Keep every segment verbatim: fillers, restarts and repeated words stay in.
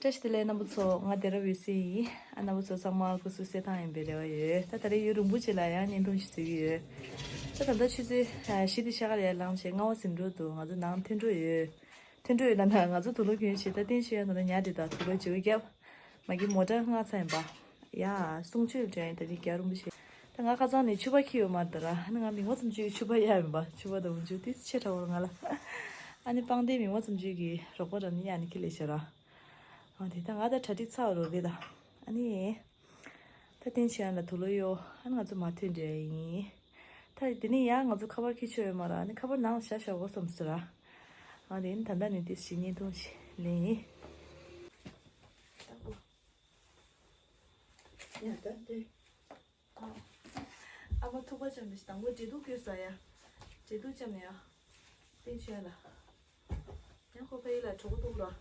བཀྲ་ཤིས་བདེ་ལེགས་རྣམ་པ་ཚོ། ང་སྡེ་ར་འོད་ཟེར་ཡིན། ཨ། རྣམ་པ་ཚོ་ཚང་མ་སྐུ་གཟུགས་གསལ་ཐང་ཡིན་པའི་རེ་བ་ཡོད། ད་ད་རེས་ཡུན་རིང་པོ་ཅིག་ལ་ཡང་བརྙན་ཐུང་ཞིག་བཟོ་གི་ཡོད། ད་ད་ལྟ་ཆུ་ཚོད་བཞི་དེ་ཤ་ཁ་ལ་ཡར་ལངས་བྱས་སྔ་པོ་ཟིན་འགྲོ་འདུག་ང་ཚོ་ནང་ཐོན་འགྲོ་ཡོད། ཐོན་འགྲོ་ཡོད་ལ་ན་ང་ཚོ་དུག་ལོག་གྱོན་བྱས། ད་བསྟན་ཆོས་ཡང་ད་ལྟ་ཉལ་བསྡད། ད་དུག་ལོག་བརྗེ་པོ་བརྒྱབ། མ་གི་མོ་ཊ་མངགས་ཚར་ཡིན་པ། ཡ། གསུང་ཆོས་དྲན་ད་རིང་རྒྱག་རིང་པོ་བྱས། ད་ང་ཁ་སང་ནས་ཕྱུ་པ་འཁྱེར་ཡོད་མ་རེད་ད་ར། ཨ་ནི་ང་མིག་དམར་ཙམ་ཅིག་ཕྱུ་པ་གཡར་ཡིན་པ། ཕྱུ་པ་དང་འུ་ཅུ་ཏིས་ཆེ་དྲགས་པོ་རེད་ང་ལ། ཨ་ནི་པང་གདན་མིག་དམར་ཙམ་ཅིག་གི་རོགས་པ་ར་ནི་གཡར་ནས་འཁྱེར་སླེབས་བྱས་ར། ཨ་དེ་ད་ང་ད་གྲ་སྒྲིག་ཚར་བ་རེད་ད། ཨ་ནི། ད་བསྟན་ཆོས་ཡང་ལ་དུག་ལོག་གཡོག་ཨ་ནི་ང་ཚོ་མར་ཐོན་འགྲོ་ཡ་ཡིན། ད་དེ་ནས་ཡང་ང་ཚོ་ཁ་པར་འཁྱེར་ཆོག་ཡོད་མ་རེད། ཨ་ནི་ཁ་པར་ནང་ལ་བཞག་བཞག་དགོས་བསམ་སོང་ར། ཨ་དེ་ནི་ད་ལྟ་ནས་ཏིས་ཞིག་བརྙན་ཐུང་ཞིག་ལེན་ཡིན། ཡ་ད་དེ། ཨ་མ་ཐུག་པ་ཅམ་དེ་དང་པོ་འབྲས་ཐུག་སྐྱུར་ཟ་ཡ། འབྲས་ཐུག་ཅམ་ཡ། བསྟན་ཆོས་ལ། ཡང་ཁོ་ཕ་ཡུལ་ལ་གྲོགས་པོ་ཐུག་ར།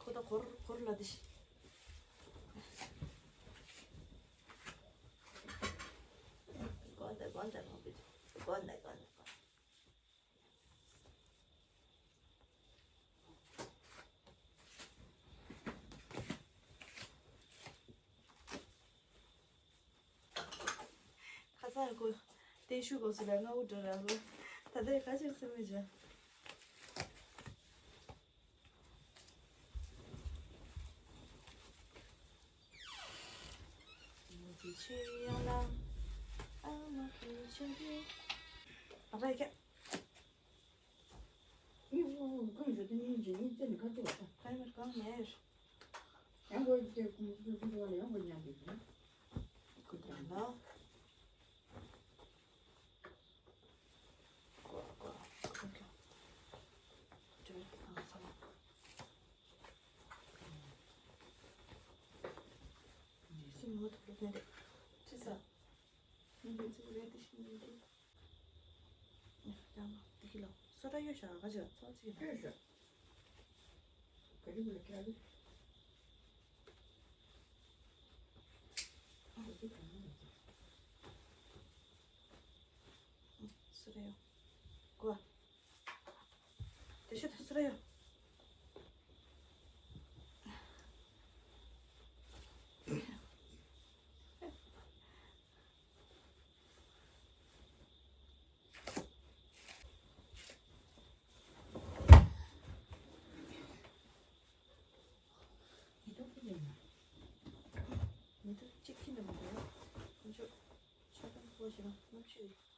ཁོ་ད་གོར་གོར་ལ་དེ་ཤི། གོན་དེ་གོན་དེ་མ་བུད། གོན་དེ་གོན་དེ་གོན། ཁ་སང་ཁོ་བརྟན་བཞུགས་སྐབས་སུ་ལ་ང་འུ་འགྲོ་ར་ལོ། ད་ལྟ་ཁ་ཆེར་སེམས་མེད་བྱ། ཨ་ཕ་ཡ། སོ་ད་ཡོད་ཤག་ག་ཅིག་ཚོ་གཅིག་ཡོད་ཤག་ག་རེ་བ་ལ་ཁྱེར་རེ། སོ་ད་ཡོད་གོ། དེ་ཤོད་དེ་སུ་ར་ཡོད། ཉི་དུ་ཁྱི་ལ་མ་འདུག་ཉི་དུ་གཅིག་ཁྱི་ལ་མ་འདུག་ཁོང་ཚོ་ཆགས་སྡང་པོ་ཞིག་ལ་གནམ་གཤིས།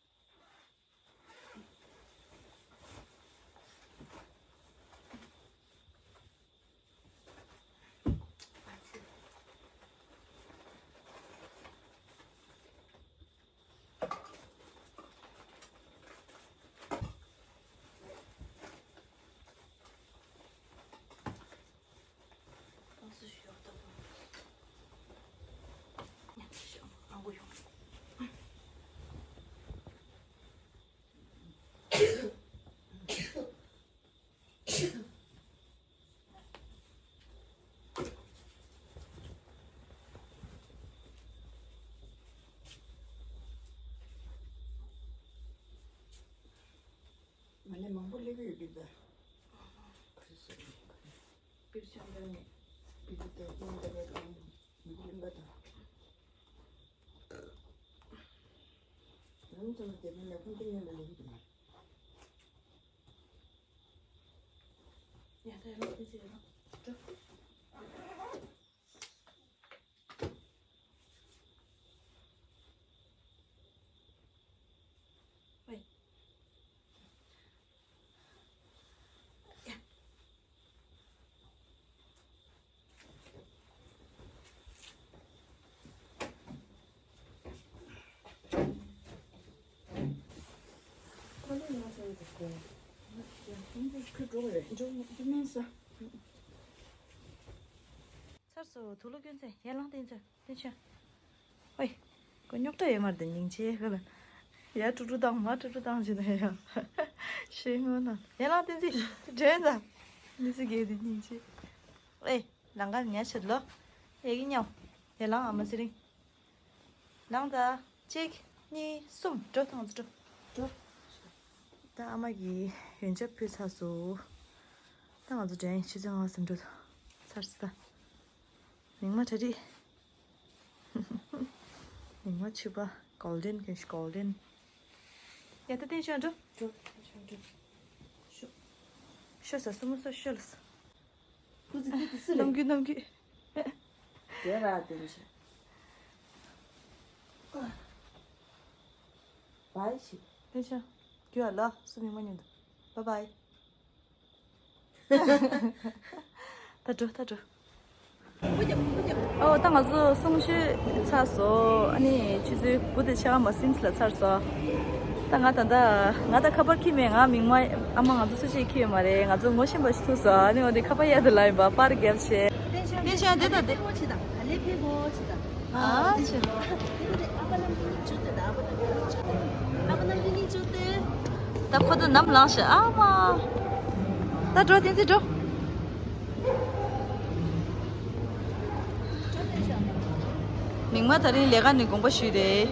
ང་ལས་མང་པོ་སླེབས་ཡོད་འདུག་ད། ག་རེ་ཟེར་ནས་ག་རེ། པིར་ཆང་འདྲ་ནས། པིར་ཆང་འདྲ་ནས་མི་གླིང་པ་དང་། རང་ཚོ་ལ་དེ་མིན་ལ་ཁོང་ཚོ་ཡོད་ལ་ལེན་གྱི་མ་རེད། ཡ་ད་ཡ་ལོ་ཕན་ཚེ་ཡ་ལོ། འགྲོ། ཝེ། ཚར་སོང་། དུག་ལོག་གྱོན་ཚེ་ཡར་ལངས་བསྟན་ཚེ་བསྟན་ཆོས། ཨོའི། ཁོ་རྙོག་དྲ་ཡོད་མ་རེད་དེ་སྙིང་རྗེ་ཁོ་ལ། ཡར་ཀྲུག་ཀྲུག་བཏང་མར་ཀྲུག་ཀྲུག་བཏང་བྱས་ན་ཡང་། ཤེས་ངོ་ན་ཡར་ལངས་བསྟན་ཚེ་དྲན་ད། མི་ཚེ་རྒས་དེ་སྙིང་རྗེ། ཨེ། ལང་ཀར་ཉལ་ཆེད་ལོ། ཨེ་གི་ཉལ། ཡར་ལངས་ཨ་མ་ཚེ་རིང་། ལངས་ད། གཅིག་གཉིས། གསུམ། འགྲོ་ཐང་ཚོ་འགྲོ། འགྲོ། ད་ཨ་མ་གིས་ཡོན་ཆབ་ཕུལ་ཚར་སོང་། ད་ང་ཚོ་འགྲོ་ཡིན། ཆུ་ཚོད་ལྔ་ཟིན་འགྲོ་ཚར་སོང་ད། མིག་དམར་གྲ་སྒྲིག་མིག་དམར་ཕྱུ་པ་གོལ་ཌེན་གྱི་གོལ་ཌེན། ཡ་ད་བསྟན་ཤོག་འགྲོ། འགྲོ་འགྲོ་འགྲོ། ཤོག་ཤོག་ཟ་སུ་མོ་ཟ་ཤོག་ལ་ཟ། ཁུ་ཚུར་ཁུ་ཚུར་ལ། ནམ་རྒྱུན་ནམ་རྒྱུན། དེ་ར་བསྟན་ཤོག་བའི་ཤིག་བསྟན་ཤོག་རྒྱུ་ཨ་ལ་སུ་མིག་དམར་མཉམ་དུ། བའི་བའི། ད་འགྲོ་ད་འགྲོ། ཨོ་ད་ང་ཚོ་གསུང་ཆོས་ཚར་སོང་། ཨ་ནི་ཆུ་ཚོད་དགུ་དང་ཕྱེད་ཀ་མ་ཟིན་ཙམ་ལ་ཚར་སོང་། ད་ང་ད་ད་ང་ད་ཁ་པར་ཁྱེར་མེད། ང་མིག་དམར་ཨ་མ་ང་ཚོ་སུ་ཞིག་ཁྱེར་ཡོད་མ་རེད། ང་ཚོ་ངོ་ཤེས་པ་ཞིག་ཐུག་སོང་། ཨ་ནི་འོ་དེ་ཁ་པར་གཡར་དུ་ལབ་ཡིན་པ། པར་རྒྱབ་བྱས། བསྟན་ཤོག་དེ་ད་དེ་ད་དེ། ཨ་ཅེ། ཨ་ཅེ། ད་ཁོ་ད་ནམ་ལངས་ཤག་ཨ་མ། ད་འགྲོ་བསྟན་འཛིན་འགྲོ། མིག་དམར་དེ་རིང་ལས་ཀ་ནས་དགོངས་པ་ཞུས་རེད།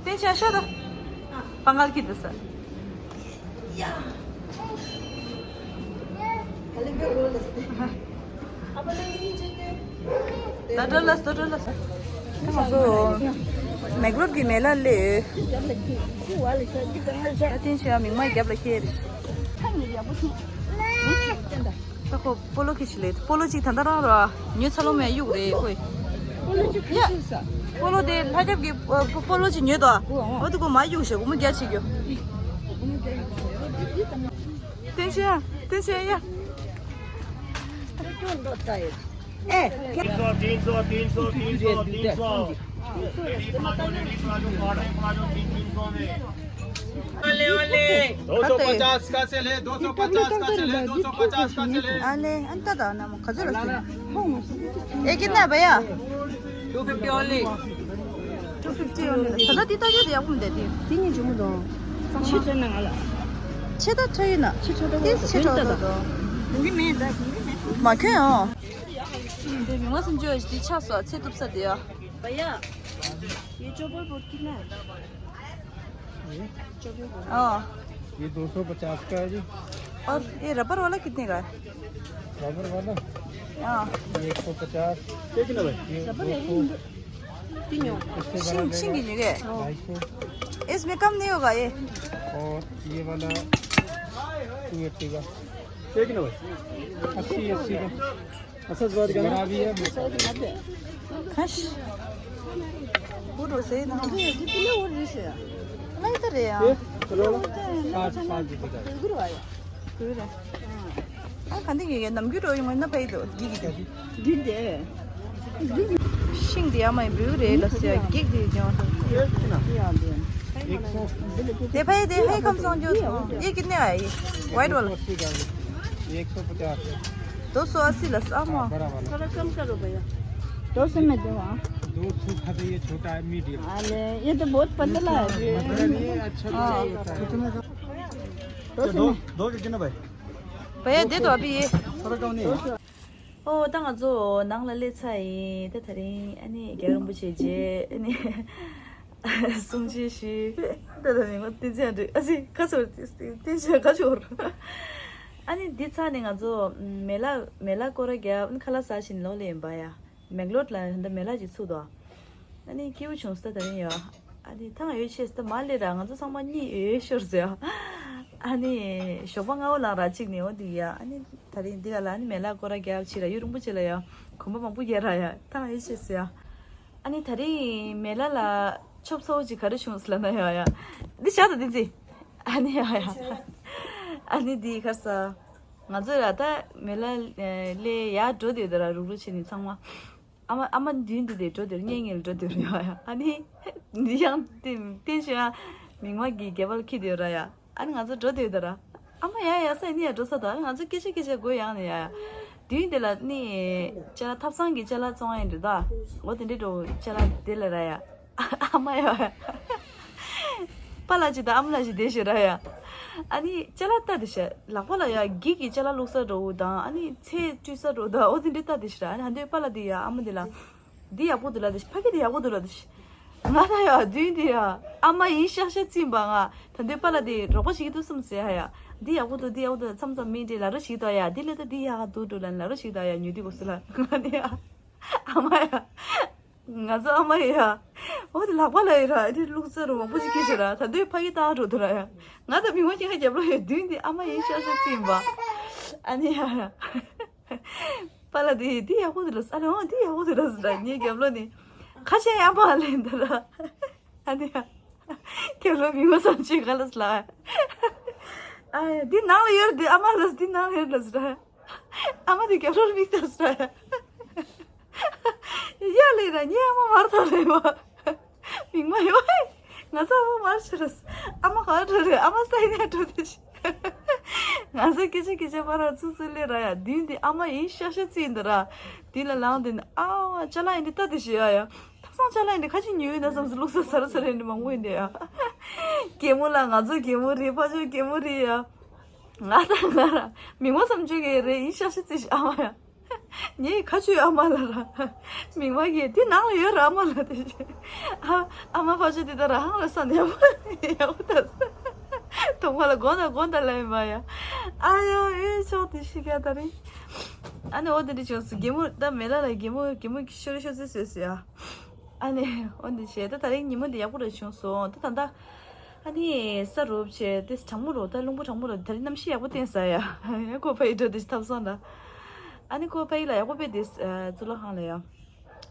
བསྟན་ཤོག་ཤོག་ད། པང་གལ་གྱི་འདུག་ས། ད་འགྲོ་ལ་སོ་འགྲོ་ལ་སོ། ང་ཚོ་མེག་ལོར་གྱི་མེ་ལ་སླེབས་ཡོད། ད་བསྟན་ཤོག་མིག་དམར་རྒྱབ་ལ་ཁྱེར། ད་ཁོ་སྤོ་ལོ་གི་ཞིག་ལས། སྤོ་ལོ་གཅིག་ད་ལྟ་རང་ར་ཉོས་ཚར་ལོ་མེད་གཡུག་རེད་ཁོས། སྤོ་ལོ་གཅིག་ཡ། སྤོ་ལོ་དེ་ལྷ་རྒྱབ་ཀྱི་སྤོ་སྤོ་ལོ་གཅིག་ཉོས་དོ། འོ་དེ་ཁོ་མ་གཡུག་ཞེ་སྒོར་མོ་བརྒྱ་ཅིག་གྱོ། བསྟན་ཤོག་ཡ། བསྟན་ཤོག་ཡ། ཨེ། तीन सौ, तीन सौ, तीन सौ, तीन सौ, तीन सौ। Ladies palazzo, ladies palazzo, cotton palazzo, तीन, तीन सौ में। दो सौ पचास का सेल है, दो सौ पचास का सेल है, दो सौ पचास का सेल है। ཨ་ལེ། ཨ་ད་ད་ན་མོ་ག་ཚོད་ལ་སོང་། ཨེ་ཀི་ན་བ་ཡ། Two fifty only. Two fifty only. ད་ད་དེ་ད་ཡོད་དེ་ཡག་པོ་མི་འདུག་དེ། དེ་ཉིད་འཇུ་མི་འདུག་ཆེ་ཆེ་ན་ང་ལ། ཆེ་ད་ཆེ་ཡིན་ན། ཆེ་ཆེ་ད་དེ་ཆེ་ཆེ་ད་ད། གོང་གི་མེད་ད་གོང་གི་མེད། མ་ཁྱོད་ཨང་། དེ་མི་མ་སུམ་ཅུ་ཡོད་དེ་ཆགས་སོ་ཚེ་ཐུབ་ས་དེ་ཡ། भैया, ये चोपर बोर्ड कितना है? ये? Chopper board. हाँ। ये दो सौ पचास का है जी। और ये रबर वाला कितने का है? रबर वाला? हाँ। ये एक सौ पचास। ये कितना भाई? ये रबर है दो सौ। ये तीनों। इससे बड़ा सिंग- लेगा सिंग ही लेंगे। ढाई सौ। इसमें कम नहीं होगा ये? और ये वाला टू एट्टी का। ये कितना भाई? अस्सी, अस्सी का। अच्छा, इस बार का ना? खराबी है। खश। वो तो सही ना। ये कितने और जैसे है? नहीं तो रे यार। ये? चलो। पाँच, पाँच रुपये का। गुरु आया। गुरु आया। ཨ་ག་འདི་ངེས་ནམ་རྒྱུན་འགྲོ་ཡོང་ན་ཕ་ཡི་དོ་འགྲིག་གི་དེ། འགྲིག་དེ། ཤིང་འདི་ཡ་མ་ཡིན་འབུལ་རེད་ལ་ཟེར་ཡ་གེག་དེ་ཡོང་ཐང་། དེ་ཕ་ཡི་དེ་ཧེ་ཁམས་སང་རྒྱུ་ཡེ་གི་ནས་ཨ་ཡི་ཝའིཊ་ཝལ། एक सौ अस्सी का है। एक सौ पचास है। दो सौ अस्सी ལ་ཨ་མ། हाँ, बड़ा वाला। थोड़ा कम करो भैया। दो सौ में दो, हाँ। दो सौ का तो ये छोटा है, मीडियम। अरे, ये तो बहुत पतला है। ये अच्छा हाँ। दो सौ में। दो के कितना भाई? भैया दे दो अभी ये। थोड़ा कम नहीं है? ཨོ་ད་ང་ཚོ་ནང་ལ་སླེབས་ཚར་ཡིན། ད་དེ་རིང་ཨ་ནི་རྒྱལ་བ་རིན་པོ་ཆེ་མཇལ། ཨ་ནི་གསུང་ཆོས་ཞུས། ད་ད་མི་མ་བསྟན་འཛིན་ཨ་འདྲ་ཨ་ཙི་ཁ་ཚོར་བསྟན་འཛིན་ཁ་ཚོར། ཨ་ནི་འདི་ཚར་ནས་ང་ཚོ་མེ་ལ་མེ་ལ་སྐོར་ར་རྒྱབ། ཨ་ནི་ཁ་ལག་ཟ་བཞིན་ལོག་སླེབས་ཡིན་པ་ཡ། མེག་ལོར་ལ་ཧན་ད་མེ་ལ་ཅིག་ཚུགས་འདུག་ཨ་ནི་སྐྱིད་པོ་བྱུང་སོང་ད་དེ་རིང་ཡ། ཨ་ནི་ཐང་ཡོད་ཆེ་སྟ་མ་ལེ་ར་ང་ཚོ་ཚང་མ་གཉིད་ཡོད་ཤོར་ཟེར། ཨ་ནི་ཞོགས་པ་སྔ་པོ་ལངས་ར་གཅིག་ནས་འོ་འདི་ཡ། ཨ་ནི་ད་རིང་འདི་ག་ལ་ཨ་ནི་མེ་ལ་སྐོར་ར་རྒྱབ་ཕྱིར་ར་ཡུན་རིང་པོ་ཅིག་ལ་ཡ་གོམ་པ་མང་པོ་རྒྱག་ར་ཡ་ཐང་ཡོད་ཆེ་ཟེར་ཡ། ཨ་ནི་ད་རིང་མེ་ལ་ལ་ཆོབ་ཚ་བོ་ཅིག་ག་རེ་བྱུང་ཟེར་ལབ་ན་ཡ་ཡ། འདི་བཞག་ད་འདི་ཙི། ཨ་ནི་ཡ་ཡ། ཨ་ནི་འདི་གར་ས། ང་ཚོ་ཡ་ད་མེ་ལ་ལས་ཡར་འགྲོ་དུས་ད་ར་རུག་རུག་བྱེད་ནི་ཚང་མ། ཨ་མ་ཨ་མ་མདུན་དུ་དེ་འགྲོ་དེར་གཉེན་ཉེ་ལ་འགྲོ་དེར་ཡོད་ཡ། ཨ་ནི་འདི་ཡང་དེ་དེ་ཞོ་ཡ་མིག་མ་གི་སྒལ་པ་ལ་ཁྱི་དེ་ཡོད་ར་ཡ། ཨ་ནི་ང་ཚོ་འགྲོ་དེ་ཡོད་ད་ར། ཨ་མ་ཡ་ཡ་ས་ནི་ཡ་འགྲོ་ས་ད་ང་ཚོ་སྐད་ཆ་སྐད་ཆ་དགོས་ཡང་ནི་ཡ་ཡ། མདུན་དེ་ལ་ནི་ཅ་ལག་ཐབ་ཚང་གི་ཅ་ལག་བཙོང་ཡ་འདི་ད་འོ་དེ་འདྲས་འགྲོ་ཅ་ལག་དེ་ལ་ར་ཡ། ཨ་མ་ཡ་ཡ། པ་ལ་ཅི་ད་ཨ་མ་ལ་ཅི་དེ་ཞོ་ར་ཡ། ཨ་ནི་ཅ་ལག་ལྟ་དེ་ཤ་ལག་པ་ལ་ཡ་གི་གི་ཅ་ལག་བླུགས་ས་འགྲོ་དང་ཨ་ནི་ཚེ་བཀྲུས་ས་འགྲོ་དང་འོ་དེ་འདྲ་ལྟ་དེ་ཤ་ར། ཨ་ནི་ཧ་འདོད་པ་ལ་དེ་ཡ་ཨ་མ་དེ་ལ་འདི་ཡག་པོ་འདུག་ལ་དེ་ཤ་ཕ་གི་དེ་ཡག་པོ་འདུག་ལ་དེ་ཤ། ང་ད་ཡ་དུས་འདི་ཡ་ཨ་མ་ཡིན་ཤག་ཤག་ཙིན་པ་ང་ད་འདོད་པ་ལ་དེ་རོགས་པ་ཞིག་འདུག་སམ་ཟེར་ཧ་ཡ། འདི་ཡག་པོ་འདུག་འདི་ཡག་པོ་འདུག་མཚམས་མཚམས་མི་འདྲེ་ལ་རོ་ཞིག་ད་ཡ་འདི་ལས་ད་འདི་ཡག་འདུག་འགྲོ་ལ་ལ་རོ་ཞིག་ད་ཡ་ཉོ་དུས་གོ་སུ་ལ་ང་ནི་ཡ་ཨ་མ་ཡ། ང་ཚོ་ཨ་མ་ཡ། འོ་དེ་ལག་པ་ལ་ཡི་ར་ཨ་དེ་བླུགས་ས་རུ་མང་པོ་ཞིག་ཁྱེར་ཤག་ར། ད་དུས་ཕ་གི་ད་འགྲོ་དུ་ར་ཡ། ང་ད་མི་ངོ་ཁྱེད་ཁ་རྒྱབ་ལོ་ཡ་དུས་འདི་ཨ་མ་ཡིན་ཤག་ཤག་ཙིན་པ། ཨ་ནི་ཡ་ཡ། པཱ་ལགས་འདི་འདི་ཡག་པོ་འདུག་ལབ། ཨ་ལེ་འོ་འདི་ཡག་པོ་འདུག་ལབ་ཟེར་ལ་ངའི་རྒྱབ་ལོགས་ནས་ཁ་ཆེ་ཡག་པོ་ལེན་འདུག་ལ། ཨ་ནི་ཡ། རྒྱབ་ལོགས་མི་ངོ་བསམ་ཅིག་ག་ལབ་ཟེར་ལ། ཨ་འདི་ནང་ལ་ཡོད་འདི་ཨ་མ་ལབ་འདི་ནང་ལ་ཡོད་ལབ་ཟེར་ལ། ཨ་མ་འདི་རྒྱབ་ལོགས་མིག་ལྟ་ཟེར་ལ། ཡ་ལེ་ན་ངའི་ཨ་མ་མར་ཐོན་རེད་བ། མིག་མ་ཡོད། ང་ཚོ་ཨ་མ་མར་ཕྱིན་རེད། ཨ་མ་ག་འགྲོ་རེད། ཨ་མ་ས་ཡི་ནས་འགྲོ་དེ་ཤི། ང་ཚོ་སྐད་ཆ་སྐད་ཆ་པ་ར་ཚུགས་ཚུགས་ལས་ར་ཡ། དུས་འདི་ཨ་མ་ཡིན་ཤག་ཤག་ཙིག་ཡིན་འདི་ར། དེ་ལ་ལངས་དེ་ནི་ཨ་ཅ་ལག་ཡིན་འདི་ལྟ་དེ་ཤི་ཡ་ཡ། ཐབ་ཚང་ཅ་ལག་ཡིན་འདི་ཁ་ཅིག་ཉོས་ཡོད་ན་བསམ་སོ། བླུགས་ས་ཟ་ར་ཟ་ར་ཡིན་འདི་མང་པོ་ཡིན་འདི་ཡ། གད་མོ་ལ་ང་ཚོ་གད་མོ་རེད། ཕ་ཆོས་གད་མོ་རེད་ཡ། ང་དང་ང་ར་མི་ངོ་བསམ་བརྗོད་ཀྱི་རེད་ཡིན་ཤག་ཤག་ཙིག་ཤི་ཨ་མ་ཡ། ངའི་ཁ་ཆུའི་ཨ་མ་ལ་ར། མིག་མ་གིས་འདི་ནང་ལ་ཡོད་ར་ཨ་མ་ལ་དེ་བཞིན། ཨ་ཨ་མ་ཕ་ཆུ་དེ་ལྟར་ཧང་ལ་ས་ནས་ཡག་པོ་ཡག་པོ་ད་ས། དོང་ཁ་ལ་དགོང་དག་དགོང་དག་ལ་ཡིན་པ་ཡ། ཨ་ཡོ་ཨེ་ཆོག་དེ་ཤི་ཀ་ད་རིང་། ཨ་ནི་འོ་དེ་འདྲ་བྱུང་སོང་། གད་མོ་ད་མེ་ལ་ལ་གད་མོ་གད་མོ་ཤོར་ཤོར་ཙི་བཟོས་སོང་ཡ། ཨ་ནི་འོ་འདི་བྱས་ད་ད་རིང་ཉིན་མོ་འདི་ཡག་པོ་ར་བྱུང་སོང་། ད་ད་ད། ཨ་ནི་ས་རུབ་བྱས་ཏེ་གྲང་མོ་རུ་ད་རླུང་བུ་གྲང་མོ་རུ་ད་རིང་གནམ་གཤིས་ཡག་པོ་བསྟན་ས་ཡ། ཁོ་ཕ་ཡི་འགྲོ་དེ་ཐབ་སོང་ད། ཨ་ནི་ཁོ་ཕ་ཡི་ལ་ཡག་པོ་དཔེ་དེ་གཙུག་ལག་ཁང་ལ་ཡ།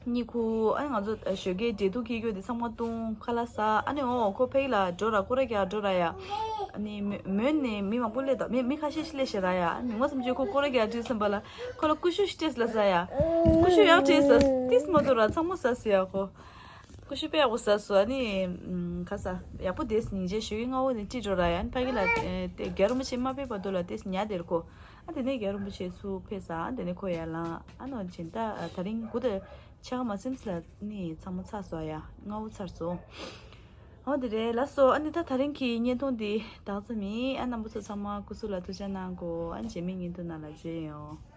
གཉིད་ཁུག་ཨ་ནི་ང་ཚོ་ཞོགས་ཀའི་འབྲས་ཐུག་ཁྱེར་རྒྱུ་དེ་ཚང་མ་བཏུང་ཁ་ལག་ཟ། ཨ་ནི་འོ་ཁོ་ཕ་ཡི་ལ་འགྲོ་ར་སྐོར་ར་རྒྱག་འགྲོ་ར་ཡ། ཨ་ནི་མོ་མོན་ནས་མི་མང་པོ་སླེབས་དང་མི་མི་ཁ་ཤས་ཤིག་སླེབས་ཤག་ར་ཡ། ཨ་ནི་མི་ངོ་བསམ་བརྗོད་ཁོ་སྐོར་ར་རྒྱག་དུས་ཙམ་པ་ལ་ཁོ་ལ་ཀུ་ཤུ་ཤིག་སྤྲད་ལ་ཟ་ཡ། ཀུ་ཤུ་ཡག་སྤྲད་ཟ་ཏིས་མ་ཐུབ་ར་ཚང་མ་ཟ་ཟེར་ཡ་ཁོ། ཀུ་ཤུ་དཔེ་ཡག་པོ་ཟ་སོང་། ཨ་ནི་ཨམ་ཁ་ས་ཡག་པོ་དེས་ཉིན་རྗེས་ཞོགས་ཀའི་སྔ་བོ་ནས་ཁྲིད་འགྲོ་ར་ཡ། ཨ་ནི་ཕ་གི་ལ་ཨེ་དེ་རྒྱལ་རིན་པོ་ཆེ་མ་ཕེབས་བར་དུ་ལ་དེས་ཉལ་བསྡད་ཁོ། ཨ་དེ་ནས་རྒྱལ་རིན་པོ་ཆེ་ཚུར་ཕེབས་ས། ཨ་དེ་ནས་ཁོ་ཡར་ལངས། ཨ་ནི་སྦྱིན་བདག་ད་རིང་དགུ་དང་ཕྱེད་ཀ་མ་ཟིན་ཙམ་ལ་ནི་ཚང་མ་ཚར་སོང་ཡ། སྔ་བོ་ཚར་སོང་། འོ་དེ་རེད་ལགས་སོ། ཨ་ནི་ད་ད་རིང་གི་བརྙན་ཐུང་འདི་དག་ཙམ་ཡིན། ཨ་རྣམ་པ་ཚོ་ཚང་མ་སྐུ་གཟུགས་ལ་ཐུགས་ཅག་གནང་གོ། ཨ་རྗེས་མའི་བརྙན་ཐུང་ནང་ལ་མཇལ་ཡོང་།